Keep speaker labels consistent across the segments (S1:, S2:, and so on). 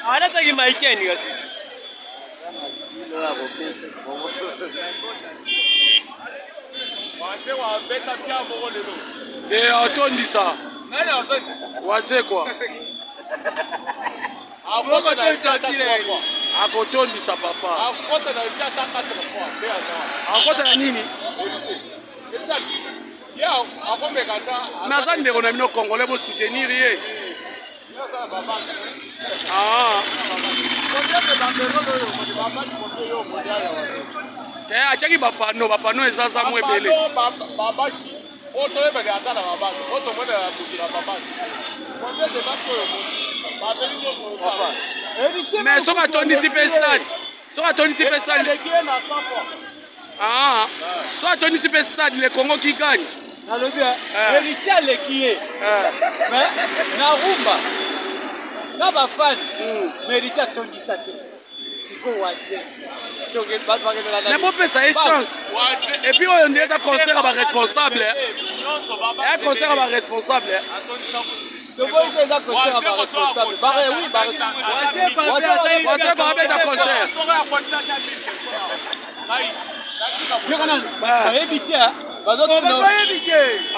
S1: Alataki maikeni kasi.
S2: Te atondisa. Wazekwa. Akotondisa papa. Akota na nini? Mais aza ndeko na bino congolais bo soutenir ye. Ah. Te atiaki bapano, bapano eza za mwa ebele. Mais soki atondisi mpe stade, soki atondisi mpe stade. Ah, soki atondisi mpe stade le Congo qui gagne.
S1: Nalobi héritier aleki ye mais na rumba na bafani mais héritier atondisa te sikoyo waze
S2: mais bopesa ye chance et puis oyo nde eza concert ya baresponsable ya concert ya baresponsable.
S1: Toboyi te, eza concert ya baresponsable.
S2: Wazekwa abeta concert.
S1: Bayebi te.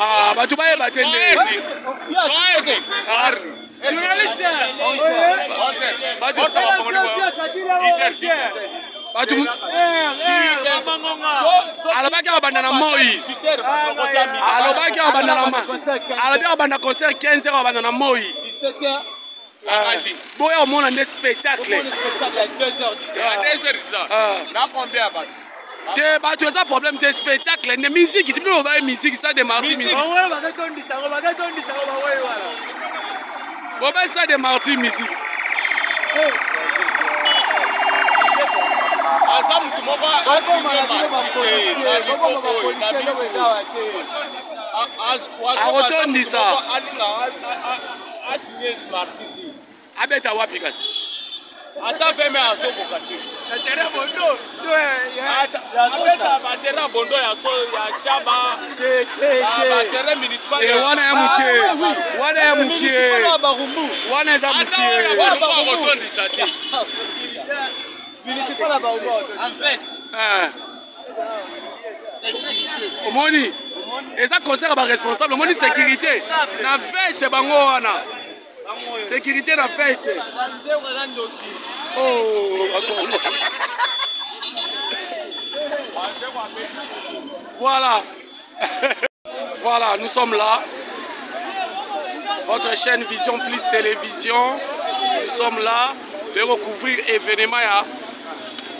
S2: Ah, bato bayeba te nde. Bato alobaki akobanda na moi, alobaki akobanda na ma, alobi akobanda concert 15 heures, akobanda na moi. Boya omona nde spectacle te. Bato eza problème te, spectacle nde musique ti bino bobaye musique stade Martyrs, musique bobaye stade Martyrs, musique.
S3: Aza mutu moko
S2: Akotondisa. Abeta wapi kasi?
S3: Ata veme azokoka te. Abeta baterrain bondo ya so ya shaba, baterrain municipal.
S2: E wana ya mokie, wana ya mokie, wana eza mokie.
S3: Akotondisa te.
S2: Omoni eza concert ya baresponsable, omoni sécurité na veste bango wana, sécurité na veste. Oh, voilà. Voilà, nous sommes là. Votre chaîne Vision Plus Télévision. Nous sommes là de recouvrir événement ya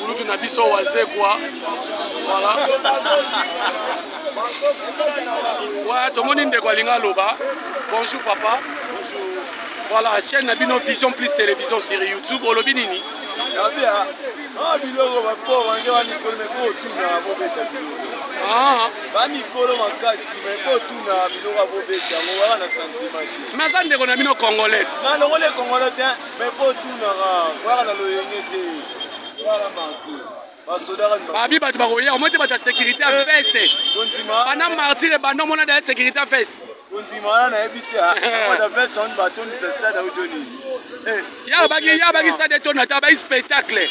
S2: kulutu na biso Wazekwa. Voilà. Ouais, tomoni ndeko alinga aloba. Bonjour papa. Bonjour. Voilà, chaîne na bino Vision Plus Télévision sur YouTube. Olobi nini?
S4: Nabia, ah biloko bapo bange ba mikolo me po otuna bobeta biloko.
S2: Ah,
S4: Ba mikolo makasi me po otuna biloko abobeta yango waka na sentiment te.
S2: Mais aza ndeko na bino congolais.
S4: Na longole congolais te me po otunaka waka na loyenge te. Waka martyr. Basodaka.
S2: Babi bato bakoya, omoni te bato ya sécurité ya feste.
S4: Kondima.
S2: Banda martyr ebanda omona da ya sécurité ya feste.
S4: Kondima wana nayebi te. Bata veste wana batondisa stade auto nini?
S2: Ya alobaki, ya abaki stade etoni ata abai spectacle.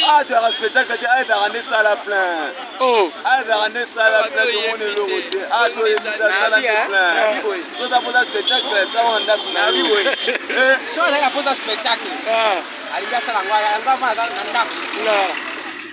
S4: Ah, toyaka spectacle te, ayebaka nde sala plein.
S2: Oh.
S4: Ayebaka nde sala plein, tomoni eloko te. Ah, toyebisa sala nde plein. Soza mpoza spectacle, sala wana ndako na yo.
S1: So azali na mpoza spectacle, alingi asala yango, yango avant aza na ndako.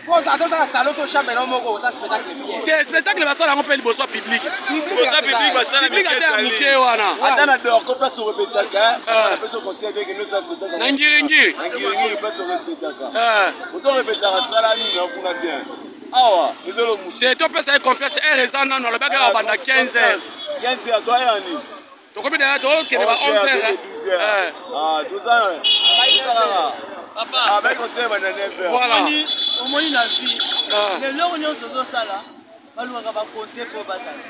S1: Po atosala salon to chambre na moko, osala spectacle bien.
S2: Te, spectacle basala yango mpe liboso ya public.
S4: Public
S2: ata ya moke wana.
S4: Ata na dorko place orepetaka, apesa conseil bien kende osala spectacle.
S2: Na ngiringiri.
S4: Na ngiringiri place orespectaka. Oto repetaka sala nini na kuna bien. Awa ezolo musu.
S2: Te, topesa ye confiance, heure eza nano, alobaki awa banda 15 heures.
S4: 15 heures toya nini?
S2: Tokomi deja tokende ba 11 heures.
S4: Ah, toza kaka. Ah, baki conseil banda 9 heures.
S2: Voilà.
S1: Omoni na vie, leloko nyonso ozosala, balukaka baconseil fo bazala.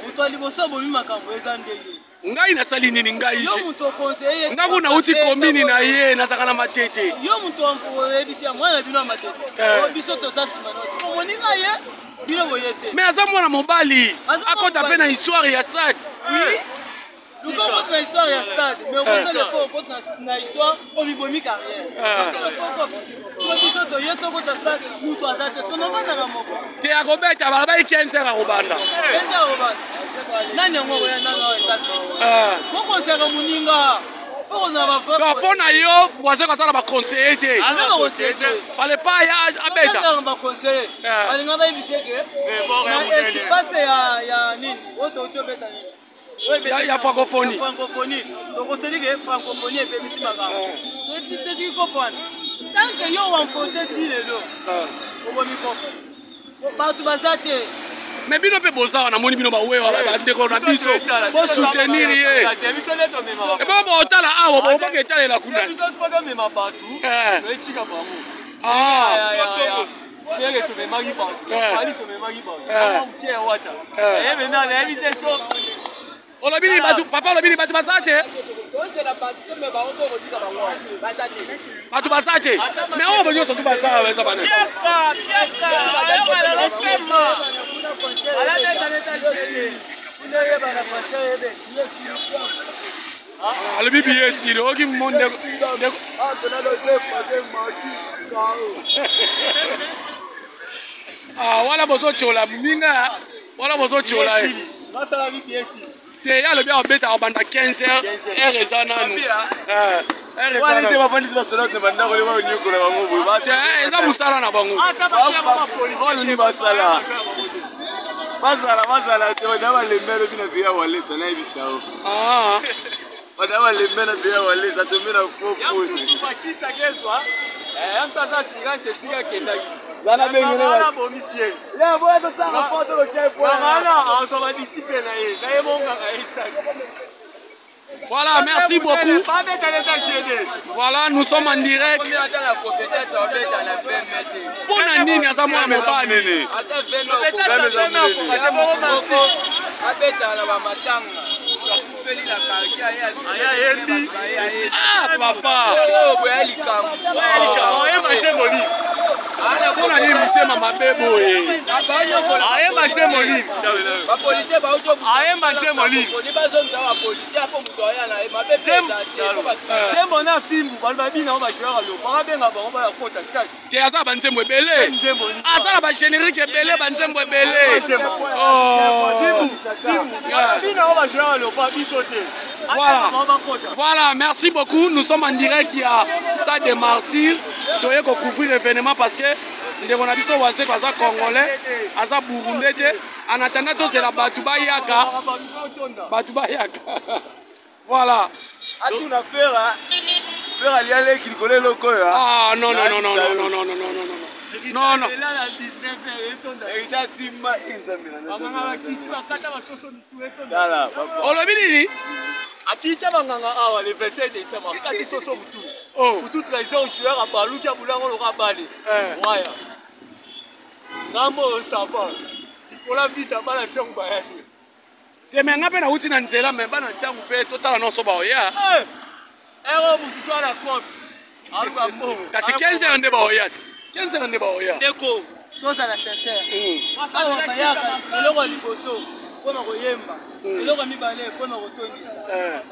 S1: Moto ya liboso abomi makambo eza ndenge.
S2: Ngai nasali nini ngai?
S1: Yo moto oconseille ye.
S2: Nga kuna nauti komini na ye, nazalaka na Matete.
S1: Yo moto oyebisi ya mwana bino ya Matete. Biso toza nsima na siko moninga ye, bino boye te.
S2: Mais aza mwana mobali, akota mpe na histoire ya stade.
S1: Oui, luka okota na histoire ya stade, mais okosala effort okota na histoire, omibomi carrière. So biso toye tokota stade, moto aza te, sono ovandaka moko.
S2: Te, akobeta, balabaki 15 heures akobanda.
S1: 15 heures akobanda, nani yango akoya? Nani awa eza te. Bokosaka moninga, fo kozala ba.
S2: Donc mpo na yo, voisin asala baconseiller te?
S1: Aza baconseiller te.
S2: Fallait pas ya abeta.
S1: Azalaka baconseiller, balinga bayebisa ke na espace ya nini oyo touti obeta nini.
S2: Ya francophonie.
S1: Francophonie, tokoseli ke francophonie ebebisi makambo. Totiki kopwana tant que yo wanfote ti lelo obomi kopo, bato baza te.
S2: Mais bino mpe boza wana, namoni bino bawewa, bandeko na biso, bosoutenir ye. Ebongo botala awa, bobaka etalela kuna.
S3: Biso tomema bato, toetika bango. Ndenge tomemaki bato ali, tomemaki bato moke ya wata eyebena, nayebi te so.
S2: Olobi nini bato? Papa, olobi nini? Bato baza te? Bato baza te, mais oyo nyonso tu baza, eza bana. Alobi biye esili, oyoki mo ndeko? Ah, wana bozotyola moninga, wana bozotyola ye te. Ye alobi akobeta, akobanda 15 heures, heure eza nanu.
S4: Wana te bafandisi basolate na bandako nde banyokola bango boye.
S2: Te, eza mosala na bango.
S4: Oyo nini basala, bazala bazala te. Bada balembe, alobi na veya Walesa, nayebisa o. Bada balembe na veya Walesa, tombe na fo.
S3: Mosusu bakisaki ezwa ya mosu aza assurance esika akendaki.
S4: Zana bengene.
S3: Abomisi ye wana, azwa badisciple na ye, na ye bongaka esaki.
S2: Voilà, merci beaucoup. Voilà, nous sommes en direct. Mpona nini? Aza mwana mobali.
S4: Abetala na bamatanga, akufeli na quartier.
S2: Ah, papa.
S4: Boya likambo.
S3: Oyeba nzembo nini?
S2: Mpona nini motema mabe boye?
S3: Ayemba nzembo nini?
S4: Bapolisier bauti.
S3: Ayemba nzembo nini?
S4: Bazongisa bapolisier apo moto aya na ye mabe mpe eza te po bato.
S3: Nzembo na fimbu, bato babina ngo, bajoueur alo bakabenga bango baya kota sika.
S2: Te, aza na banzembo ebele.
S3: Nzembo nini?
S2: Aza na bagénérique ebele, banzembo ebele. Oh.
S3: Fimbu, babina ngo, bajoueur alo pa biso te.
S2: Voilà.
S3: Bango bakota.
S2: Voilà, merci beaucoup. Nous sommes en direct à Stade des Martyrs. Toye couvrir l'événement parce que ndeko na biso Wazekwa aza congolais, aza burundais te. En attendant tozela bato bayaka, bato bayaka. Voilà.
S4: Atuna Fera, Fera alia leki likolo eloko oyo.
S2: Ah non non non non non non non non non non non. Non non.
S3: Ela na 19 etonda.
S4: Erita simba nzambe na
S3: banganga bakiti, bakata basoso mitu, etonda.
S4: Tala.
S2: Olobi nini?
S3: Akitia banganga awa le 27 décembre, akati soso mutu.
S2: Oh.
S3: Kutu trésor joueur abaluki, abulango loka bale. Waya ngambo oyo sava likola vita, bana ntiango baya te.
S2: Te, me nga mpe nauti na nzela, me bana ntiango mpe totala nyonso baoya.
S3: Ero mutu to ala cope aluka mbongo.
S2: Kasi 15 heures nde baoya te, 15 heures nde baoya.
S1: Ndeko, tozala sincere. Awa bayaka eloko ya liboso mpona koyemba, eloko ya mibale mpona kotondisa.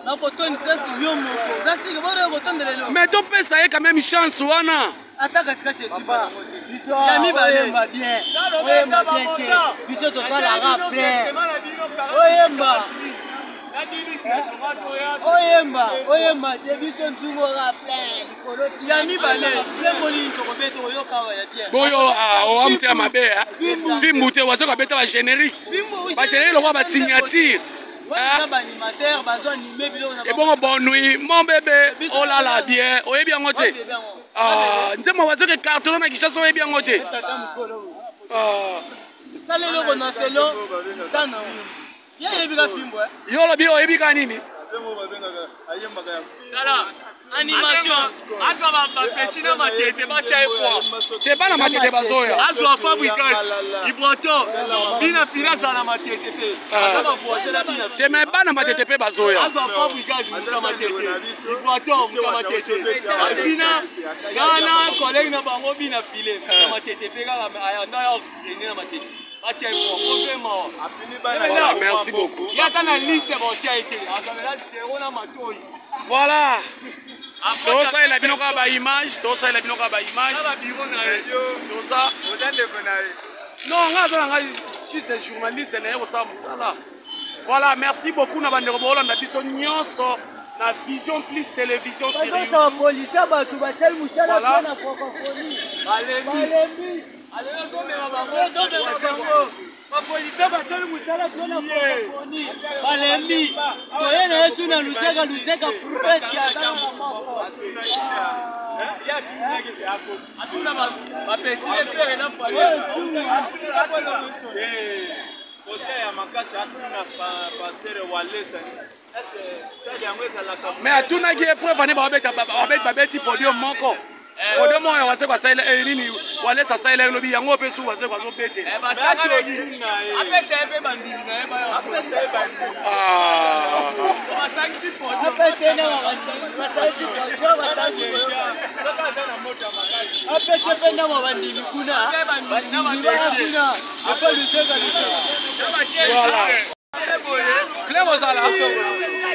S1: Na kotondisa, eske yo moko oza sika boyo kotondela eloko?
S2: Mais topesa ye quand même chance wana.
S1: Ata katikati esimba yango te. Ya mibale,
S5: oyemba bien, oyemba bien te, biso totalaka plein. Oyemba, oyemba, oyemba te, biso nzungoka plein likolo ti.
S1: Ya mibale, nzembo nini tokobeta oyoka awa ya bien?
S2: Boyo owa motema mabe, fimbu te. Wazoka abeta bagénérique, bagénérique lokwa basignature.
S1: Wana baanimateur bazo anime biloko na bango.
S2: Ebongo "Bonne nuit mon bébé", olala bien, oyebi yango te?
S1: Oyebi yango.
S2: Ah, nzembo wazoka ecartonner na Kinshasa, oyebi yango te? Ah,
S1: sala eloko na selo tano, ye ayebi ka fimbo.
S2: Yo olobi oyebi ka nini?
S3: Tala. Animation azwa bapeti na matete batya ye poids.
S2: Te, bana matete bazoya.
S3: Azwa Fabrikas Ibroto, bina fili azala na matete te, aza bavoisin na bina.
S2: Te, me bana matete mpe bazoya.
S3: Azwa Fabrikas muta matete, Ibroto muta matete, asina gana collègue na bango bina file muta matete mpe kaka anda ya rene na matete, batya ye poids po mpe mawa.
S2: Voilà, merci beaucoup.
S3: Ye ata na liste baotya ye te, azalela zero na matoi.
S2: Voilà, tosalela bino kaka baimage, tosalela bino kaka baimage. Toza non, nga aza na ngai juste journaliste naye kosala mosala. Voilà, merci beaucoup na bandeko boolanda biso nyonso na Vision Plus Télévision sur
S5: Bazosa bapolisi, bato basali mosala mpo na francophonie. Balembi, ozomema bango. Bapolisi basali mosala mpo na francophonie, balembi. Toye na yesu na luseka, luseka preti aza na moko.
S3: Atuna bapeti efere na fali.
S4: Conseil ya makasi, atuna pasteur Walesa, stade yango ezalaka?
S2: Mais atunaki ye preuve ane babeti podium moko, podium oyo Wazeko asalela nini, Walesa asalela elobi yango mpe su Wazeko azobete.
S3: Apesa ye mpe bandimi na ye.
S4: Apesa ye bandimi.
S3: Basangisi podium.
S5: Apese na basalisi podium, basalisi, apese mpe ndambo bandimi kuna, bandimi baya kuna epe luseka, luseka.
S2: Voilà, plein kozala,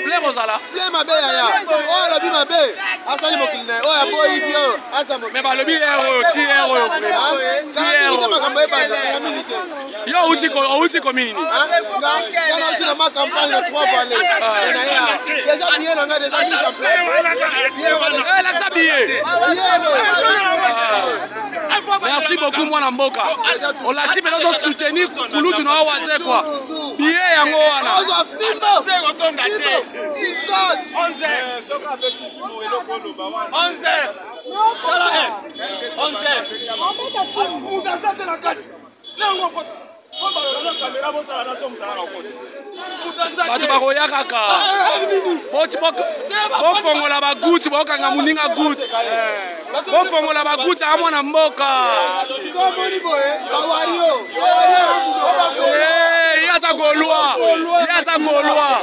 S2: plein kozala.
S6: Plein mabe yaya, oyo alobi mabe asali mokili na ye, oyo aboyi bi oyo aza.
S2: Mais balobi ere oyo ti ere oyo vraiment ti ere
S6: oyo
S2: oyo.
S6: Makambo ebanda mingi te.
S2: Yo outi komi nini?
S6: Nga nauti na ma campagne na Trois Vallées na ya déjà billet na ngai déjà mise en place.
S2: Eh, lakisa billet.
S6: Billet.
S2: Merci beaucoup, mwana mboka. Olakisi mpena ozosoutenir kulutu na yo Wazekwa. Billet yango wana.
S6: Ozwa fimbo fimbo.
S4: Soki abeti fimbo, eloko oloba wana.
S3: 11 11.
S4: Moto aza te na kati nango kamera, botala naso moto aza na koti.
S2: Bato bakoya kaka, bofongola baguti, bokanga moninga guti, bofongola baguti aka mwana mboka.
S6: Somoni boye bawario, bawario.
S2: Eh, ye aza Gaulois, ye aza Gaulois.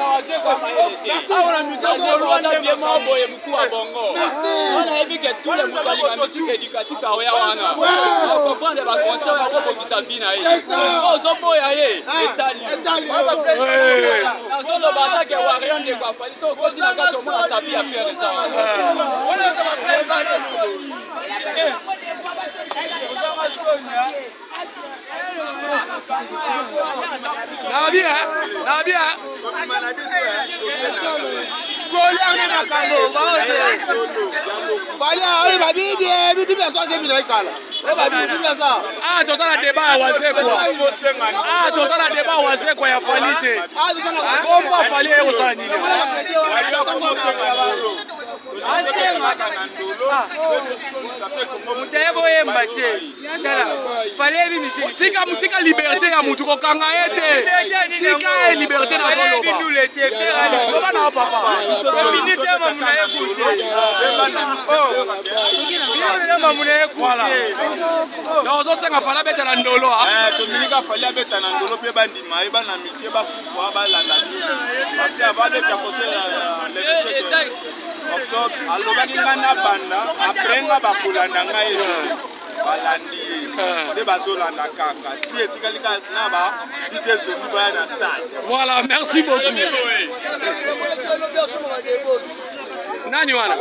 S3: Boye motu ya bongo wana yebi ke tous les moto alinga musique éducatif aoya wana acomprendre baconseil oyo akobongisa vie na ye. Ozoboya ye, etali. Nazoloba atake wario, ndeko afali so okoti na kati, omona tapi ya pierre eza wana.
S2: Nabi nabi.
S6: Kolia na makambo baote balia oyo babibi bibi aso azemi na ekala oyo babibi bibi aza.
S2: Ah, toza na débat ya Wazekwa. Ah, toza na débat ya Wazekwa ya Fali te. Kombo afali ye kosala nini?
S3: Moto aye boyemba te, tala fali yebi musique.
S2: Tika, tika liberté ya mutu, kokanga ye te, tika ye liberté. Nazoloba, loba na yo papa.
S3: Minute ya mamu na ye kute mamu na ye.
S2: Voilà.
S3: Kute.
S2: Donc ozosenga Fali abeta na ndolo?
S4: Tominika Fali abeta na ndolo mpe bandima ye, bana mike bakufa balanda biso, parce que avant abeta concert le 27 octobre, alobaki ngai na banda après nga bakolanda ngai, ebele balandi ye nde bazolanda kaka ti etikali kaka na ba dide zomi baya na stade.
S2: Voilà, merci beaucoup. Nani wana?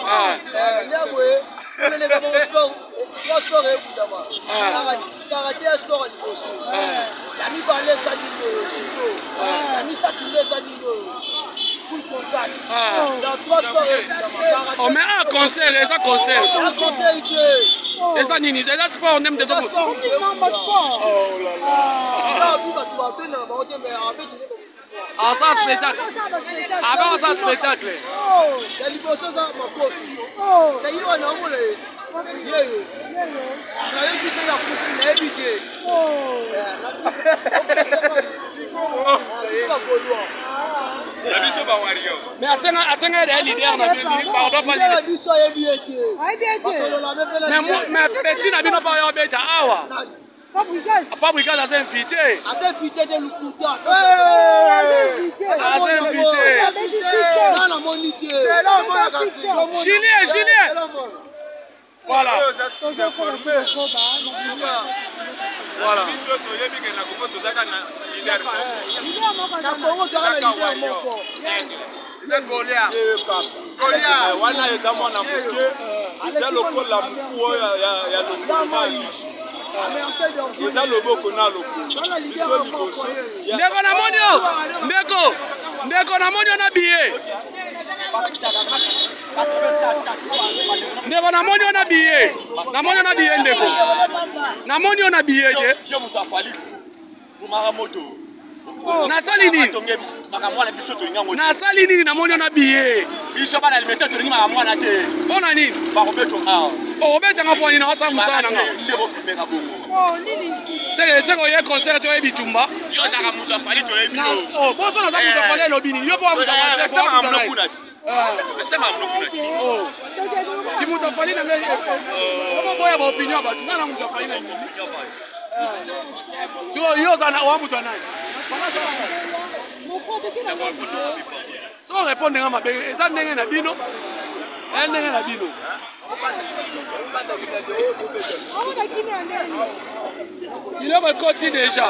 S2: Ah.
S6: Sport ebundama, karate ya sport ya liboso, ya mibale eza nini oyo, judo, ya misato nde eza nini oyo, full contact. Dans trois sport ebundama.
S2: Oh, mais un concert eza concert.
S6: Ya conseil te.
S2: Eza nini? Eza sport nde moto eza.
S6: Sport bato batondaka bango te, mais abeti nde.
S2: Asa spectacle, aba asa spectacle.
S6: Ya liboso eza makofi na ye wana, omona ye yeyo, nayebi soki akufi, nayebi te. Biso bagaulois.
S2: Mais asenga asenga ye leader na bino pardon pa
S6: leader biso ayebi ye te.
S2: Mais mais petit na bino pa yo abeta awa.
S7: Fabrigas.
S2: Fabrigas aza invité.
S6: Aza invité de lukuta.
S2: Aza invité.
S6: Nga namoni te.
S2: Julien, Julien. Voilà. Voilà.
S6: Na Congo toza na leader moko.
S4: Eza Goliath. Goliath. Wana eza mwana moke, eza lokola moku oyo ya lokolo na lisu. Eza loboko na lokolo. Biso liboso.
S2: Ndeko namoni yo. Ndeko. Ndeko namoni yo na billet. Ndeko namoni yo na billet. Namoni yo na billet ndeko. Namoni yo na billet te.
S3: Yo moto afali. Mara moto.
S2: Nasali nini? Nasali nini namoni yo na billet.
S3: Biso bana limete tolingi makambo wana te.
S2: Mpo na nini?
S3: Bakobeta awa.
S2: Okobetanga mpo nini? Osala mosala na nga.
S3: Nde bopimeka bongo.
S2: Seke seke oye concert oye bitumba.
S3: Yo ozalaka moto afali toyebi yo.
S2: Boso naza moto afali elobi nini? Yo mpo wa moto afali.
S3: Kuna ti.
S2: Ti moto afali na ngai. Okoboya ba opinion ya bato. Nga na moto afali na nini? Sikoyo yo oza wa moto ya nani? So répondre nga mabe eza ndenge na bino. Eza ndenge na bino. Biloko ekoti deja.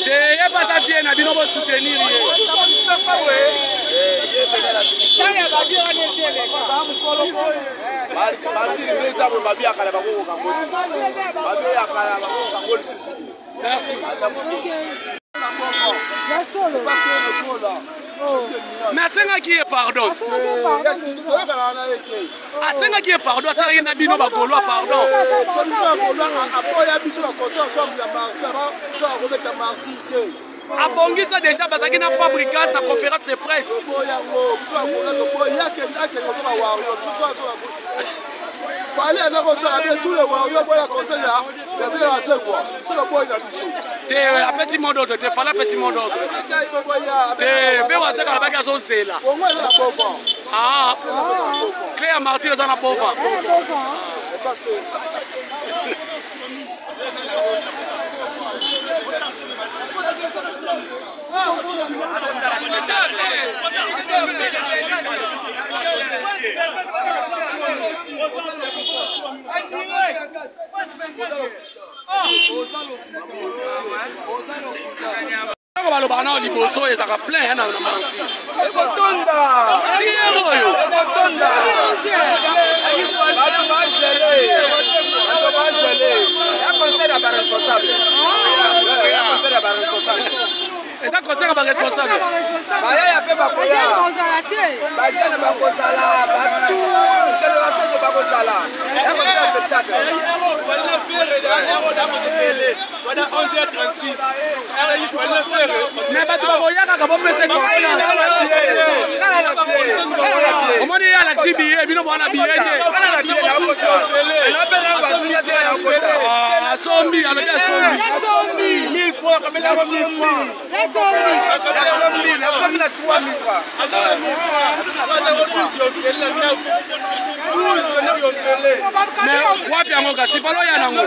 S2: Te ye pasa fie na bino bosoutenir ye. Merci. Mais asengaki ye pardon. Asengaki ye pardon, asengaki na bino ba Gaulois pardon. Abongisa déjà bazalaki na Fabrigas na conférence de presse. Te apesi mot d'ordre te, Fally apesi mot d'ordre. Te ve waseka alobaki azozela. Ah, clé ya martyr eza na bova. Ntango balobaka nao liboso ezalaka plein ya na martyr.
S4: Ekotonda.
S2: Tiere oyo.
S4: Ekotonda. Bato bagele. Bato bagele. Ya conseil ya ba responsable. Ya conseil ya ba responsable.
S2: Eza conseil ya ba responsable.
S4: Bayaya mpe bakoya. Bajene bakozala. Batu génération oyo bakozala. Ya conseil ya spectacle.
S2: Mais bato bakoya kaka bomese confiance. Omoni ye alakisi billet bino bwana billet te. Asombi alobi asombi.
S4: 1000 francs, kabela 1000 francs. Nasombi na 3000 francs.
S2: Mais wapi yango kasi falo ya nango.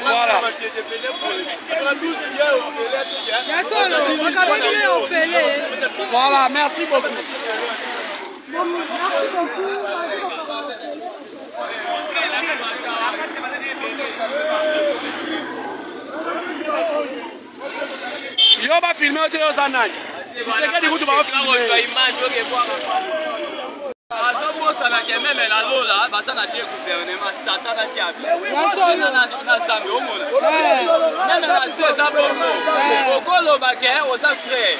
S2: Voilà. Voilà, merci beaucoup.
S7: Merci beaucoup.
S2: Yo ba filmer te yo za nani? Tshisekedi kutu ba filmer.
S3: Azobosanake meme na lola baza na te gouvernement satan na diable na nzambe omona meme na se eza bongo okoloba ke oza frère.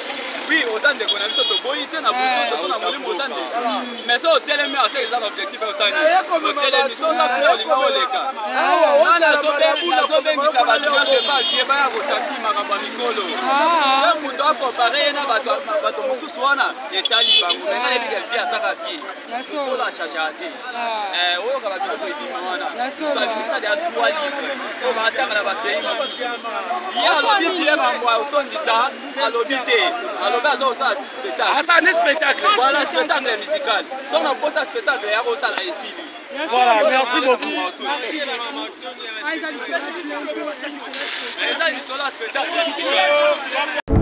S3: Oui, oza ndeko na biso, toboyi te na bosoto to na molimo, oza ndeko, mais so otelemi, ase eza na objectif osali, otelemi so oza mpe olinga oleka. Nazobengisa bato nyonso epa baya kosati makambo ya mikolo. Se moto akompare ye na bato mosusu wana, etali bango. Me ngai nayebi ke vie azaka vie, mokolo achangeaka te. Oyoka babiloko ebima wana, abimisa ya trois livre oyo batanga na bapays mosusu. Ye alobi bien, mambo ya otondisa alobi te, alobi aza kosala spectacle.
S2: Asala ne spectacle.
S3: Voilà, spectacle musical. So na posa spectacle ya kotala, esili.
S2: Voilà, merci beaucoup.
S7: Merci beaucoup. Ah, eza lisolo.
S3: Eza lisolo ya spectacle musical.